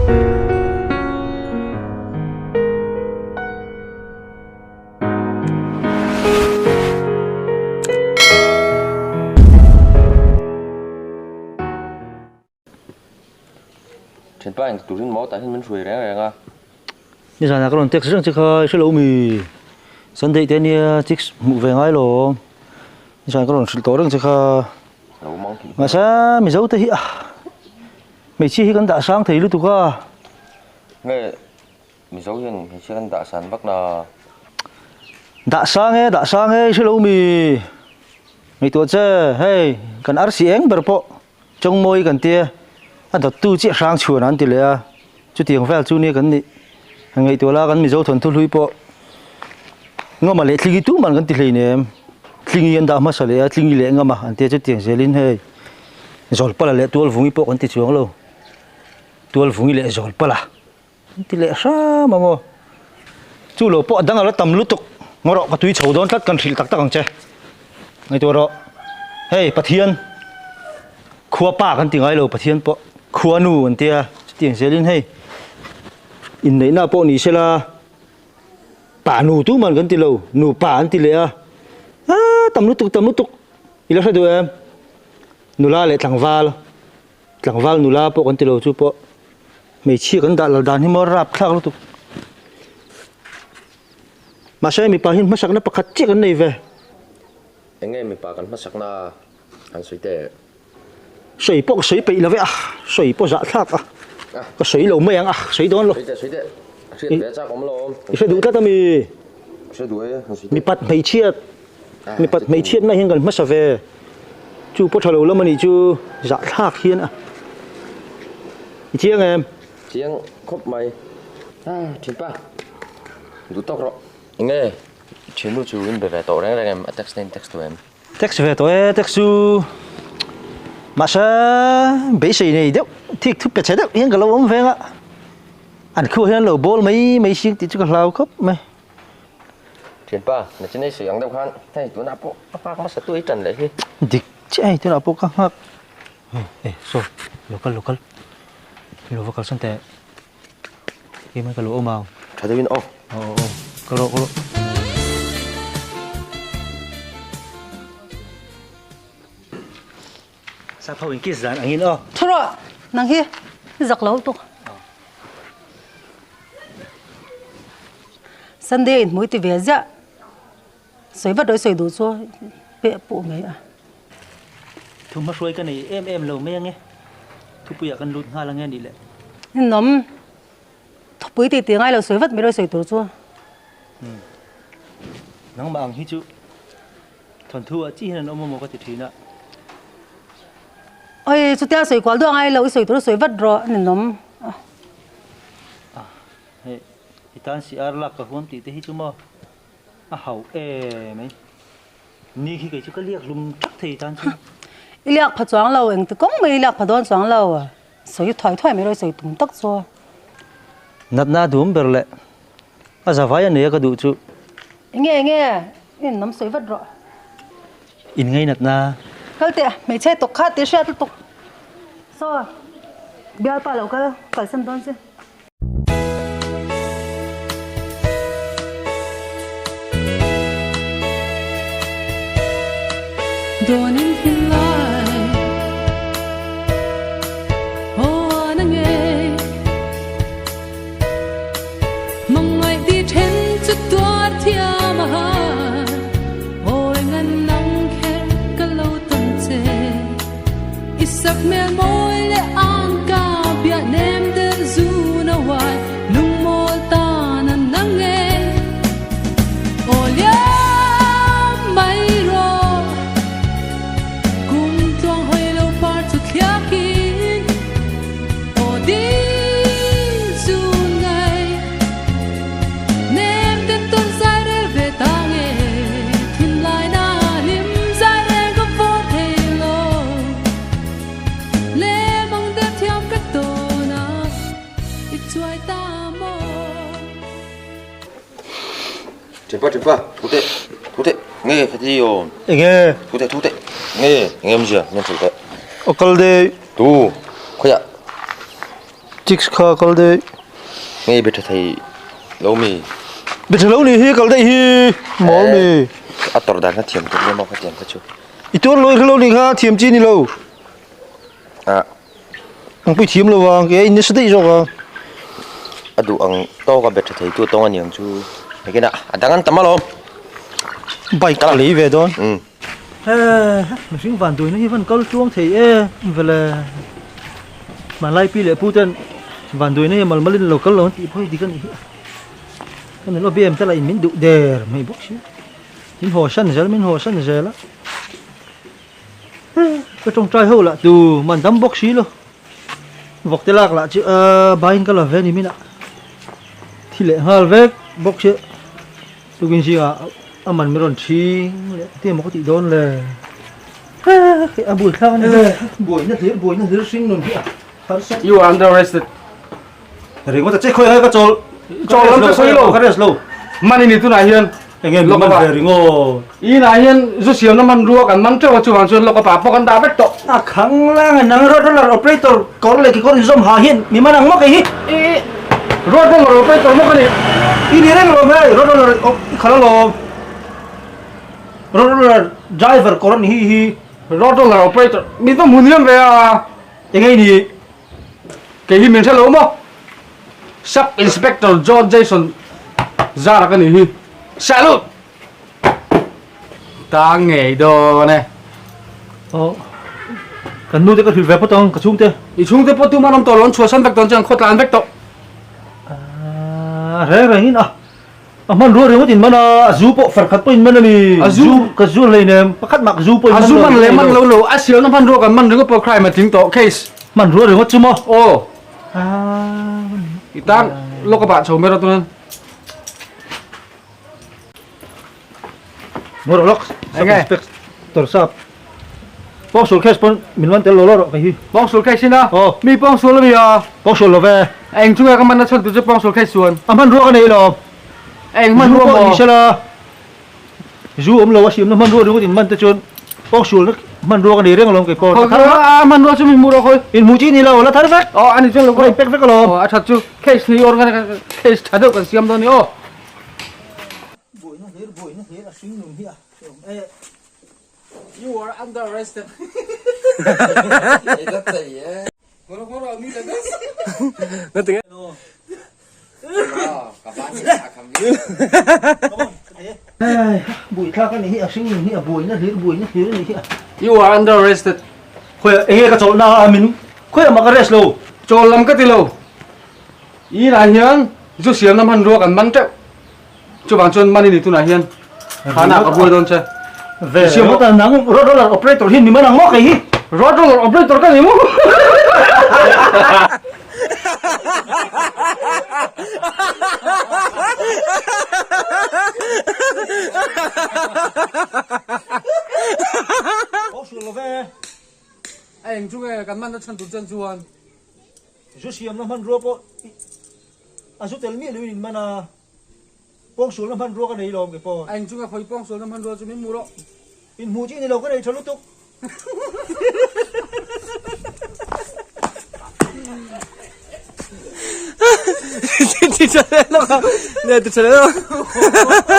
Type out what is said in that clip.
Thianpa eng turin maw tah hian min hruai reng reng a. Nizanah ka rawn text reng che kha i hrelo mi? Sunday te ania chicks hmuh ve ngai lo. Nizan ka rawn hrilh tawh reng che kha. Mahse Mizo te hi a hmeichhia hi kan dah sang thei lutuk a. Nge Mizo hian hmeichhia kan dah san vak na. Dah sang e dah sang e i hrelo mi? Ngaihtuah che hei kan arsi eng ber pawh Chawngmawi kan tia, a dawttu chiah hrang chhuan an ti leh a, chutiang vel chu nia kan nih. Han ngaihtuah la kan Mizo thawnthu hlui pawh Ngama leh Tlingi tuman kan ti hleinem, Tlingi an dah hmasa leh a, Tlingi leh Ngama an tia chutiang zelin hei Zawlpala leh Tualvungi pawh kan ti chuang lo, Tualvungi leh Zawlpala an ti leh hram ang aw. Chu lo pawh a dang a la tam lutuk ngaw rawh ka tui chho dawn tlat kan hrilh tak tak ang che. Ngaihtuah rawh hei Pathian khua pa kan ti ngai lo Pathian pawh khua nu an tia chutiang zelin hei inneihna pawh ni sela pa nu tu man kan ti lo nu pa an ti leh a ah tam lutuk tam lutuk i la hre duh em nula leh tlangval Tlangval nula pawh kan ti lo chu pawh hmeichhia kan dah lal dan hi maw rapthlak lutuk. Mahse mipa hian hmasakna pakhat chiah kan nei ve. Eng nge mipa kan hmasakna han sawi teh? Sawi pawh ka sawi peih lo ve a, sawi pawh zahthlak a, ka sawi lo mai ang a, sawi dawn lo. Sawi teh, sawi teh, a hriat ve chak awm lo. I hre duh tlat a mi? Ka hre duh e, han sawi teh. Mipat hmeichhiat. Mipat hmeichhiatna hian kan hmasa ve. Chu pawh tha lo lam a nih chu zahthlak hian a i chiang em? Chiang khawp mai. A thianpa duh tawk rawh. Enge thiannu chu in be ve tawh reng reng em? A text nen text tu em? Text ve tawh e, text chu mahse beisei nei deuh thik thu pe chhe deuh hian ka lo awm veng a. An khuah hian lo bawl mai mai sing tih chu ka hlau khawp mai. Thianpa, nachin ei sawi ang deuh khan hei tunah pawh ka nghak hmasa tu ei tan leh hi. Dik chiah hei tunah pawh ka nghak. Eh saw lo kal lo kal lo va kalsan teh keimah ka lo awm ang. Tha deuhin aw. Aw aw aw kal rawh kal rawh. Sap ho in kiss dan angin aw. Thu rawh nang hi zak lo tuk. Sunday in hmui ti ve ziah sawi vat rawih sawi duh chu peh puh mai a. Thu hmahruai ka nei em em lo mai ange thupuiah kan lut nghal ange nih le. Ninawm thupui tih tih ngai lo sawi vat mai rawih sawi tur chu. Nangmah ang hi chu thawnthu ah chiah hian an awm amaw ka ti thin a. Oi chutia sawi kual duh angai lo i sawi tur sawi vat rawh ninawm. Hei i tan si ar lak ka huam tih te hi chu maw a hauh em mai. Ni khi kei chu ka liak hlum thak thei i tan chu. I liak pha chuang lo engti kawng mai i liak pha dawn chuang lo sawi thuai thuai mai rawh i sawi tum tak chu. Natna dum ber leh a zavai a nei a ka duh chu. Enge enge i in lam sawi vat rawh. In ngei natna. Kal teh hmeichhe tawk kha tih hriat lutuk. Saw bialpa lo kal kalsan dawn che. Thianpa thianpa thu teh thu teh nge khati aw Enge thu teh thu teh nge enge awmzia min hrilh teh Aw kal dei Tu khawiah. Chicks kha kal daih. Nge be tha thei lo mi? Be tha lo ni hi kal daih hi mawl mi. A tawrh dan kha thiam tur nia maw kha tiang kha chu. I tuar lo i hre lo ni kha thiam chi ni lo. Ah. Ang pui thiam lo ang ke in nasa daih zawk ang. A duh ang tawk a be tha thei tu tawng a niang chu. Hekina a dang an tam alawm. Bike a lei ve dawn. Umm. He mihring van duaina hi van kal tluang thei e vele hmanlai pi leh pu ten van duaina hi mal malin lo kal lo an tih pawh hi dik a nih hi a. Ka nilo bem te lah in min duh der mai bawk si. Min haw san zel min haw san zel a. Ka tawngtai ho lah tu man dam bawk si lo. Vawk te lak lah chu a bain ka la ve ni min ah. Thi leh nghal vek bawk si. Tukin zingah a man min rawn thing leh te emaw ka tih dawn le. A bul thlak a ni le. Buaina hlir buaina hlir hring nun hi a harsa. You are under arrested. Ringawt a che khawi hai ka chawl. Chawl lam ka sawi lo. Ka rest lo. Man i ni tunah hian. Enge min man ve ringawt. Inah hian zu siamna hmanrua kan man teuh a chuvang chuan lawk a pa pawh kan dah vek tawh. A khang lang a nang road roller operator kawr leh kekawr inzawm ha hian mi man ang maw kei hi. I road roller operator maw ka ni. I ni reng alawm hei road roller i khalh alawm. Road roller driver kawr a ni hi hi. Road roller operator min va hmu hniam ve a. Enge i ni. Kei hi min hre lo maw? Sub Inspector John Jason Zara ka nih hi. Salute! Tang ngei dawn e. Aw, kan nu te ka hrilh ve phawt ang, ka chhungte. I chhungte pawh tumah an awm tawh lo, an chhuahsan vek dawn chuan khawtlan vek tawh. A reng rengin a. A hmanrua ringawt in man a, a zu pawh far khat pawh in man a ni. A zu? Ka zu hleinem, pakhat mah ka zu pawh in man lo. A zu man leh man lo lo, a sialna hmanrua kan man ringawt pawh crime a tling tawh, case. Hmanrua ringawt chu maw? Aw. I tan lawk a bah chho mai rawh tunan. Ngaw rawh lawk, sub inspector sap. Pawngsual case pawn min man tel lo lo rawh kei hi. Pawngsual case in a? Aw. Mi pawngsual a mi a? Pawngsual lo ve. A eng chunga ka man a chhan tur chu pawngsual case chuan. A hmanrua ka nei lo. A eng hmanrua maw? Zu pawh ni sela. Zu awm lo a siamna hmanrua ringawt in man te chuan pawngsualna hmanrua ka nei reng alawm kei pawh. A hmanrua chu min hmu rawh khawi. In hmu chi ni lo, la thar vek. Aw a ni chuan lo ka inpek vek alawm. Aw a that chu case ni or case tha deuh kan siam dawn ni aw. Buaina hlir buaina hlir a hring nun hi a hreawm e. You are under arrested. Bui thlak a nih hi a hring nun hi a buaina hlir buaina hlir a nih hi a. You are under arrested. Khawi enge ka chawlhna a min khawi amah ka arrest lo. Chawl lam ka ti lo. Inah hian zu siamna hmanrua kan man teuh. Chuvang chuan money ni tunah hian hana ka buai dawn che. Ve ringawt a nang road roller operator hi ni man ang maw kei hi? Road roller operator ka ni maw? Aw hrilh lo ve. A eng chu nge kan man a chhan tur chen chuan. Zu siamna hmanrua pawh A zu tel miah loin in man a, pawngsualna hmanrua ka nei lawm kei pawh. A engchunga khawi pawngsualna hmanrua chu min hmu rawh. In hmuh chi ni lo ka nei tha lutuk. Ti tha leh lawk a, ti tha leh lawk a.